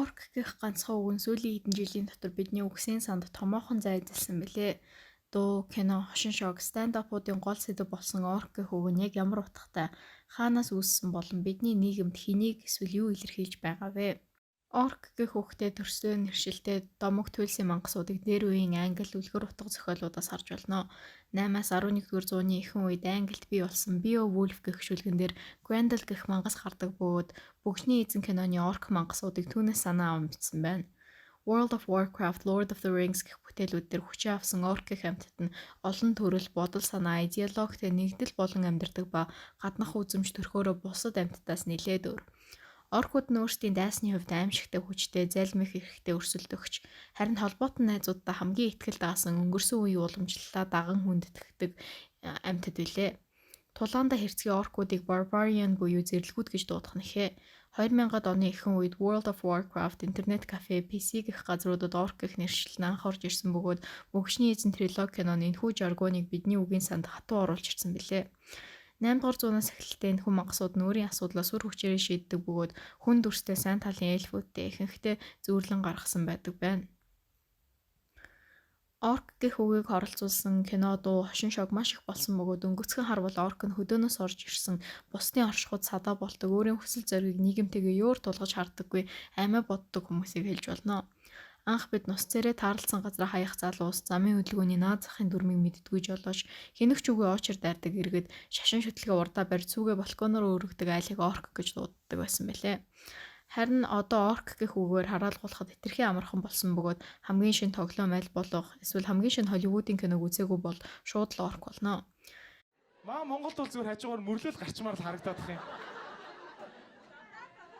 Орк гэх ганцхан үг нь сүүлийн хэдэн жилийн дотор бидний үгсийн санд томоохон зай эзэлсэн билээ. Дуу, кино, хошин шог, станд-апуудын гол сэдэв болсон орк гэх үг нь яг ямар утгатай, хаанаас үүссэн болон бидний нийгэмд хэнийг эсвэл юу илэрхийлж байгаа вэ? Орк гэх үгтэй төрсөн нэршилтэй домог туйлсын мангасуудыг дээр үеийн англи үлгэр утга зохиолуудаас харж болно. 8-аас 11-р зууны ихэнх үед Англид бий болсон Beowulf гэх шүлгэн дээр Grendel гэх мангас гардаг бөгөөд Бөгжний эзэн киноны орк мангасуудыг түүнээс санаа аван бичсэн байна. World of Warcraft, Lord of the Rings гэх бүтээлүүд дээр хүчээ авсан орк гэх амьтад нь олон төрөл, бодол санаа, идеологитой нэгдэл болон амьдардаг ба гаднах үзэмж төрхөөрөө бусад амьтдаас нэлээд өөр. Оркууд нь өөрсдийн дайсны хувьд аймшигтай хүчтэй, залмих эрхтэй өрсөлдөгч, харин холбоотон найзууддаа хамгийн итгэл даасан өнгөрсөн үеийн уламжлалаа даган хүндэтгэдэг амьтад билээ. Тулаандаа хэрцгий оркуудыг barbarian буюу зэрлэгүүд гэж дуудах нь ихээ. 2000-ад оны ихэнх үед World of Warcraft, интернет кафе, PC гэх газруудад орк гэх нэршил нь анх орж ирсэн бөгөөд Мөгжний эзэн трилоги киноны энэхүү жаргоныг бидний үгийн санд хатуу оруулж ирсэн билээ. 8 дугаар зуунаас эхэлэлтэй энэхүү мангасууд нь өөрийн асуудлаа сүр хүчээрээ шийддэг бөгөөд хүн дүрстэй сайн талын эльфүүдтэй ихэнхдээ зүйрлэн гаргасан байдаг байна. Орк гэх үгийг оролцуулсан кино, дуу, хошин шог маш их болсон бөгөөд өнгөцгөн харвал орк нь хөдөөнөөс орж ирсэн бусдын оршихуйд садаа болдог, өөрийн хүсэл зоригийг нийгэмтэйгээ юур тулгаж хардаггүй, амиа боддог хүмүүсийг хэлж болно. Анх бид нус царай таарласан газраа хаях залуус, замын хөдөлгөөний наад захын дүрмийг мэддэггүй жолооч, хэнэх ч үгүй очир дайрдаг иргэд, шашин шүтлгээ урдаа барьж сүүгээ балконоор өргөдөг айлыг орк гэж дууддаг байсан билээ. Харин одоо орк гэх үгээр хараалгуулахад хэтэрхий амархан болсон бөгөөд хамгийн шинэ тоглоом аль болох эсвэл хамгийн шинэ Холливуудын киног үзээгүй бол шууд л орк болно. Маа Монголд бол зүгээр хажуугаар мөрлөл гарчмаар л харагдаад их юм.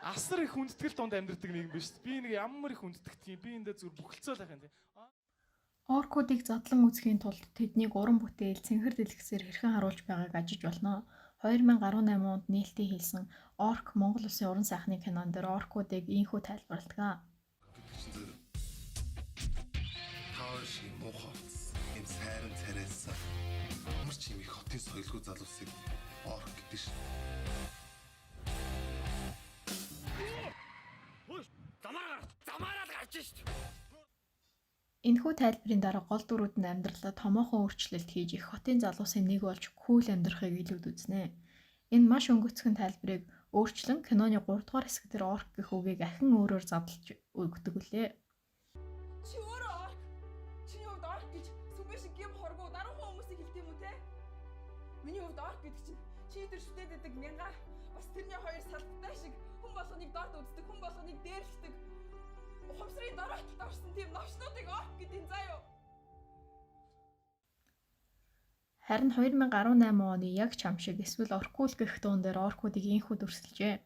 Асар их хүндэтгэл донд амьдардаг нийгэм биш. Би нэг ямар их хүндэтгэдэг юм. Би эндээ зүгээр бүхэлцөөл байх юм тий. Оркуудыг задлан үзэхийн тулд тэднийг уран бүтээл, цэнхэр дэлгэцээр хэрхэн харуулж байгааг ажиж болно. 2018 онд нээлттэй хийлсэн Орк Монгол Улсын уран сайхны кинон дээр оркуудыг ийнхүү тайлбарладаг. Гэдэг чинь зөв. Та хоёр шиг муухай хувцас, ийм сайран царайлсан. Ямар ч юм их хотын соёлгүй залуусыг орк гэдэг шин. Энэхүү тайлбарын дараа гол дүрүүд нь амьдралдаа томоохон өөрчлөлт хийж их хотын залуусын нэг болж кул амьдрахыг илүүд үзнэ. Энэ маш өнгөцгөн тайлбарыг өөрчлөн киноны 3 дугаар хэсэг дээр орк гэх үгийг ахин өөрөөр задлж өгдөг билээ. Чи өөрөө орк. Чиний хувьд орк гэж сүмбэ шиг гим хоргоо даруухан хүмүүсийг хэлдэг юм уу те? Миний хувьд орк гэдэг чинь чи тэр шүтээд байдаг мянга бас тэрний хоёр салттай шиг хүн болгоныг дорд үздэг, хүн болгоныг дээрлэдэг. Ухамсарын дороотолд орсон тийм новшнуудыг орк гэдэг юм заа юу? Харин 2018 оны Яг чам шиг эсвэл Оркул гэх дуун дээр оркуудыг ийнхүү дүрсэлжээ.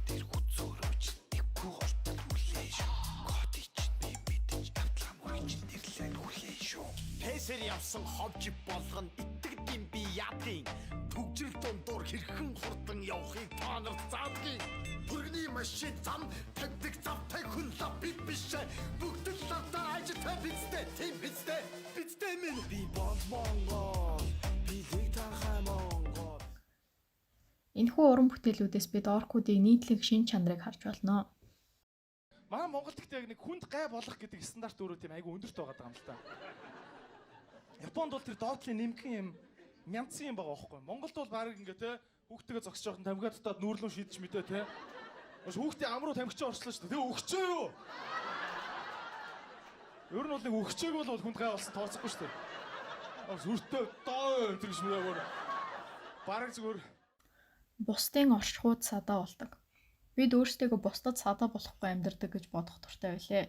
Тэр хүзөөрөөч тэггүй голтол хүлээ шүү. Кодыг чинь би мэдэж автлаа мөрийг чинь нэрлэн хүлээ шүү. Пэсэр явсан ховж болгоно итгэдэм би яадгийн түгжрэл дундуур хэрхэн хурдан явахыг та нарт заадгийн. Түргний машин зам тавьдаг завтай хүн лав бид биш. Бүгд л лавтаа ажилтай бидтэй тийм бидтэй бидтэй минь Би бол Монгол би лиг танхай Монгол. Энэхүү уран бүтээлүүдээс бид оркуудыг нийтлэг шинж чанарыг харж болно. Манай Монголд гэхдээ яг нэг хүнд гай болох гэдэг стандарт өөрөө тийм айгүй өндөрт байгаа юм л та. Японд бол тэр доотлын нэмхэн юм мянцсан юм байгаа байхгүй. Монголд бол баг ингээ те хүүхдтэйгээ зогсож байхад тамхиа татаад нүүрлэн шидэж мэдээ те. Бас хүүхдээ амруу тамхичаа орчлоо шүү дээ. Тэгээ өгчөө юу? Ер нь бол нэг өгчөөг бол хүнд гай болсон тооцохгүй шүү дээ. Сүртэй доо тэр гэж мөр. Бараг зүгээр Бусдын оршихуйд садаа болдог. Бид өөрсдийгөө бусдад садаа болохгүй амьдардаг гэж бодох дуртай билээ.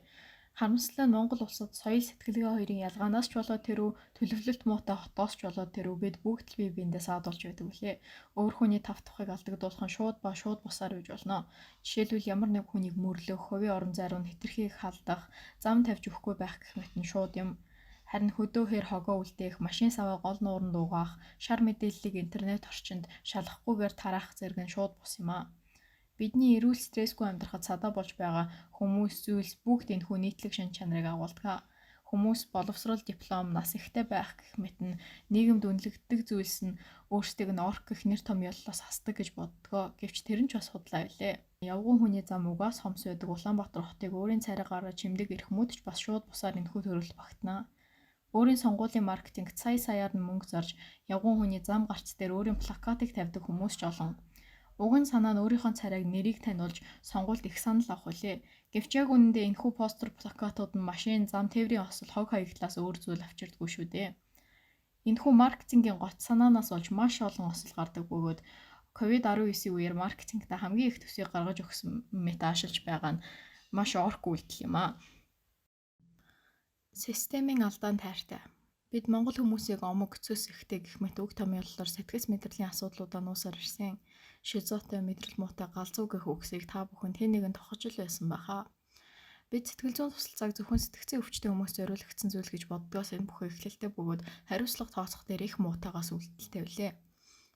Харамсалтай нь Монгол улсад соёл сэтгэлгээ хоёрын ялгаанаас ч болоод тэрүү төлөвлөлт муутай хотоос ч болоод тэрүү бид бүгд л бие биендээ саадуулж байдаг билээ. Өөр хүний тав тухыг алдагдуулах нь шууд ба шууд бусаар байж болно. Жишээлбэл ямар нэг хүнийг мөрлөх, хувийн орон зай руу нь хэтэрхий их халдах, зам тавьж өгөхгүй байх гэх мэт нь шууд юм. Харин хөдөө хээр хогоо үлдээх, машин саваа гол нууранд угаах, шар мэдээллийг интернет орчинд шалгахгүйгээр тараах зэрэг нь шууд бус юм аа. Бидний эрүүл стрессгүй амьдрахад садаа болж байгаа хүмүүс, зүйлс бүгд энэхүү нийтлэг шинж чанарыг агуулдаг. Хүмүүс боловсрол, диплом, нас ихтэй байх гэх мэт нь нийгэмд үнэлэгддэг зүйлс нь өөрсдийг нь орк гэх нэр томьёоллоос хасдаг гэж боддгоо. Гэвч тэр нь ч бас худлаа билээ. Явган хүний зам угаас хомс байдаг Улаанбаатар хотыг өөрийн царай гараар чимдэг эрхмүүд ч бас шууд бусаар энэхүү төрөлд багтана. Өөрийн сонгуулийн маркетингт сая саяар нь мөнгө зарж, явган хүний зам гарц дээр өөрийн плакатыг тавьдаг хүмүүс ч олон. Уг нь санаа нь өөрийнхөө царайг нэрийг таниулж сонгуульд их санал авах билээ. Гэвч яг үнэндээ энэхүү постэр плакатууд нь машин, зам тээврийн осол, хог хаягдлаас өөр зүйл авчирдаггүй шүү дээ. Энэхүү маркетингийн гоц санаанаас болж маш олон осол гардаг бөгөөд COVID-19-ийн үеэр маркетингт хамгийн их төсвийг гаргаж өгсөн мэт аашилж байгаа нь маш орк үйлдэл юм аа. Системийн алдаанд хайртай. Бид монгол хүмүүсийг омог, цөс ихтэй гэх мэт үг томьёоллоор сэтгэц мэдрэлийн асуудлуудаа нуусаар ирсэн. Шизотой, мэдрэл муутай, галзуу гэх үгсийг та бүхэн хэн нэгэн тохож л байсан байхаа. Бид сэтгэл зүйн туслалцааг зөвхөн сэтгцийн өвчтөй хүмүүст зориулагдсан зүйл гэж боддгоос энэ бүхэн эхлэлтэй бөгөөд хариуцлага тооцох дээр их муутайгаас үүдэлтэй билээ.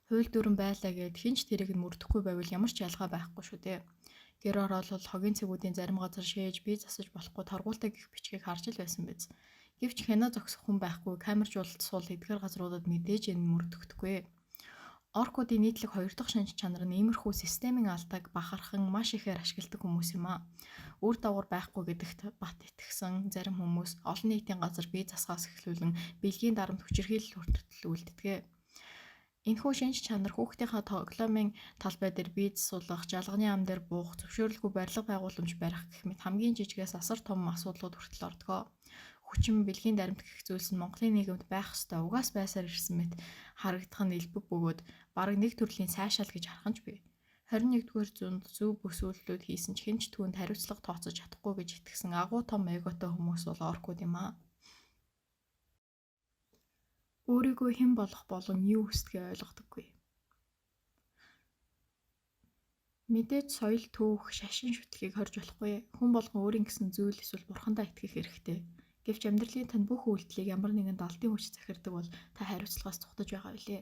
Хууль дүрэм байлаа гээд хэн ч тэрийг нь мөрдөхгүй байвал ямар ч ялгаа байхгүй шүү дээ. Гэр ороолол, хогийн цэгүүдийн зарим газар шээж, бие засаж болохгүй торгуултай гэх бичгийг харж л байсан биз. Гэвч хяна зогсох хүн байхгүй, камержуулалт суул эдгээр газруудад мэдээж энэ нь мөрдөгдөхгүй. Оркуудын нийтлэг хоёр дахь шинж чанар нь иймэрхүү системийн алдааг бахархан маш ихээр ашигладаг хүмүүс юм аа. Үр дагавар байхгүй гэдэгт бат итгэсэн зарим хүмүүс олон нийтийн газар бие засахаас эхлүүлэн бэлгийн дарамт хүчирхийлэл хүртэл үлддэг. Энэхүү шинж чанар хүүхдийнхаа тоглоомын талбай дээр бие засуулах, жалганы ам дээр буух, зөвшөөрлгүй барилга байгууламж барих гэх мэт хамгийн жижигээс асар том асуудлууд хүртэл ордог. Хүчин, бэлгийн дарамт гэх зүйлс нь Монголын нийгэмд байх ёстой угаас байсаар ирсэн мэт харагдах нь элбэг бөгөөд бараг нэг төрлийн сайшаал гэж харах нь ч бий. 21-р зуунд зөв бүс үйлдэлүүд хийсэн ч хэн ч түүнд хариуцлага тооцож чадахгүй гэж итгэсэн агуу том эготой хүмүүс бол оркууд юм аа. Өөрийгөө хэн болох болон юу хүсдгээ ойлгодоггүй. Мэдээж соёл, түүх, шашин шүтлгийг хорьж болохгүй. Хүн болгон өөрийн гэсэн зүйл эсвэл бурхандаа итгэх эрхтэй. Гэвч амьдралын тань бүх үйлдэлийг ямар нэгэн далдын хүч захирдаг бол та хариуцлагаас зугтаж байгаа билээ.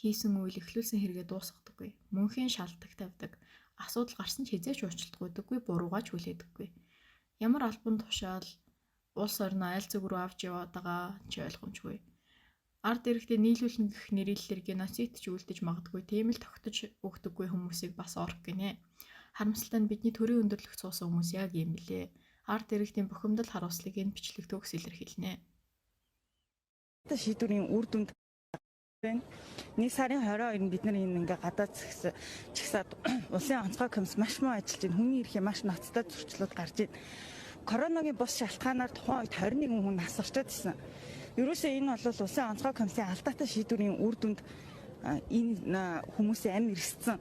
Хийсэн үйл, эхлүүлсэн хэрэгээ дуусгадаггүй. Мөнхийн шалтаг тавьдаг. Асуудал гарсан ч хэзээ ч уучлалтгүйдэггүй, буруугаа ч хүлээдэггүй. Ямар албан тушаал улс орноо аль зүг рүү авч яваад байгаа ч ойлгомжгүй. Ард иргэдэд нийлүүлнэ гэх нэрийдлэр геноцид ч үлдэж магадгүй, тийм л тогтож өгдөггүй хүмүүсийг бас орк гинэ. Харамсалтай нь бидний төрийн өндөрлөгт суусан хүмүүс яг ийм билээ. Ард иргэдийн бухимдал харуулслыг энэ бичлэг төгс илэрхийлнэ. Шийдвэрийн үр дүнд байна. 1 сарын 22-нд бид нар энэ ингээ гадаад чагсаад улсын онцгой комисс маш муу ажиллаж байна. Хүний эрхээ маш ноцтой зөрчлүүд гарч байна. Коронагийн бус шалтгаанаар тухайн үед 21 хүн нас орчоод ирсэн. Ерөөсөө энэ бол улсын онцгой комиссийн алдаатай шийдвэрийн үр дүнд энэ хүмүүсийн амь эргэцсэн.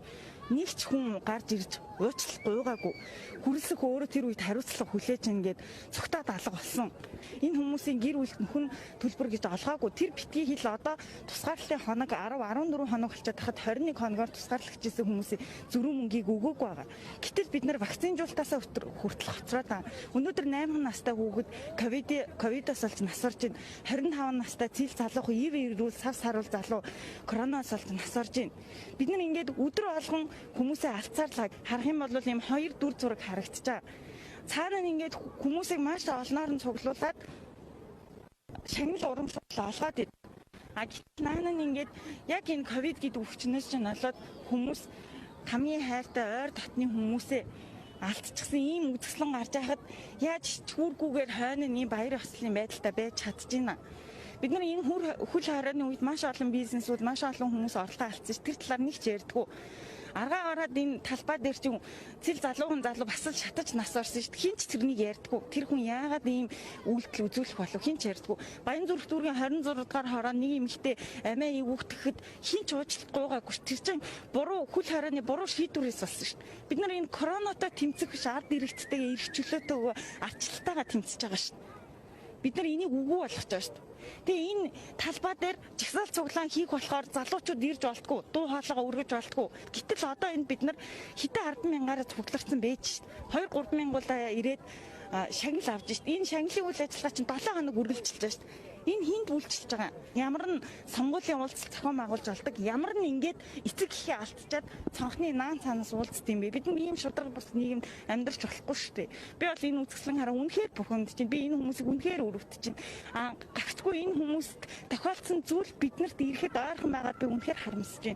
Нэг ч хүн гарч ирж уучлал гуйгаагүй. Хүрэлцэх өөрөө тэр үед хариуцлага хүлээж ингээд цогтоод алга болсон. Энэ хүмүүсийн гэр бүлд хүн төлбөр гэж олгоогүй. Тэр битгий хэл одоо тусгаарлалын хоног 10 14 хоног болчиход тахад 21 хоногоор тусгаарлагч исэн хүмүүсийн зөрүү мөнгийг өгөөгүй байгаа. Гэтэл бид нар вакцинжуулалтаасаа хүртэл хоцроод байгаа. Өнөөдөр 8 настай хүүхэд ковидоос олж нас орж байна. 25 настай цэл залуух ив эрүүл сав саруул залуу коронавиос олж нас орж байна. Бид нар ингээд өдөр болгон хүмүүсээ алцаарлаа. Харах юм бол ийм хоёр дүр зураг харагдчихаа. Цаана нь ингээд хүмүүсийг маш олноор нь цуглуулад шагнал урамшуул олгоод идэв. А гэтэл наана нь ингээд яг энэ ковид гэдэг өвчнөөс чинь болоод хүмүүс хамгийн хайртай ойр дотны хүмүүсээ алдчихсан ийм үзэсгэлэн гарч байхад яаж чүүргүүгээр хойно нь ийм баяр ёслолын байдалтай байж чадчихна. Бид нар энэ хөл хорионы үед маш олон бизнесүүд, маш олон хүмүүс орлогоо алдсан ш. Тэр талаар нэг ч ярьдаггүй. Аргаа гараад энэ талбай дээр чинь цэл залуухан залуу бас л шатаж нас орсон шүү дээ. Хин ч тэрнийг ярьдаггүй. Тэр хүн яагаад ийм үйлдэл үзүүлэх болов хин ч ярьдаггүй. Баянзүрх дүүргийн 26 дугаар хороо нэг эмэгтэй амиа эвүүгдэхэд хин ч уучлалт гуйгаагүй. Тэр чинь буруу хөл хорионы буруу шийдвэрээс болсон шүү дээ. Бид нар энэ коронатой тэмцэх биш ард иргэдтэйгээ эрх чөлөөтэйгээ арчлалтайгаа тэмцэж байгаа шүү дээ. Бид нар энийг үгүй болгож байгаа шүү дээ. Тэгээ энэ талбай дээр жагсаал цуглаан хийх болохоор залуучууд ирж болтгүй, дуу хоолойгоо өргөж болтгүй. Гэтэл одоо энэ бид нар хэдэн 10 мянгаараа цугларсан байж шүү дээ. 2 3 мянгуулаа ирээд шагнал авч шүү дээ. Энэ шагналын үйл ажиллагаа чинь 7 хоног үргэлжилж байгаа шүү дээ. Энэ хинт үйлчилж байгаа. Ямар нь сонгуулийн уулзалт зохион байгуулж болдог. Ямар нь ингээд эцэг эхээ алдчихад цонхны наан цаанаас уулзд юм бэ? Бид нар ийм шударга бус нийгэмд амьдарч болохгүй шүү дээ. Би бол энэ үзэсгэлэн хараа үнэхээр бухимдаж чинь. Би энэ хүмүүсийг үнэхээр өрөвдөж чинь. А гагцгүй энэ хүмүүст тохиолдсон зүйл биднэрт ирэхэд ойрхон байгаад би үнэхээр харамсаж байна.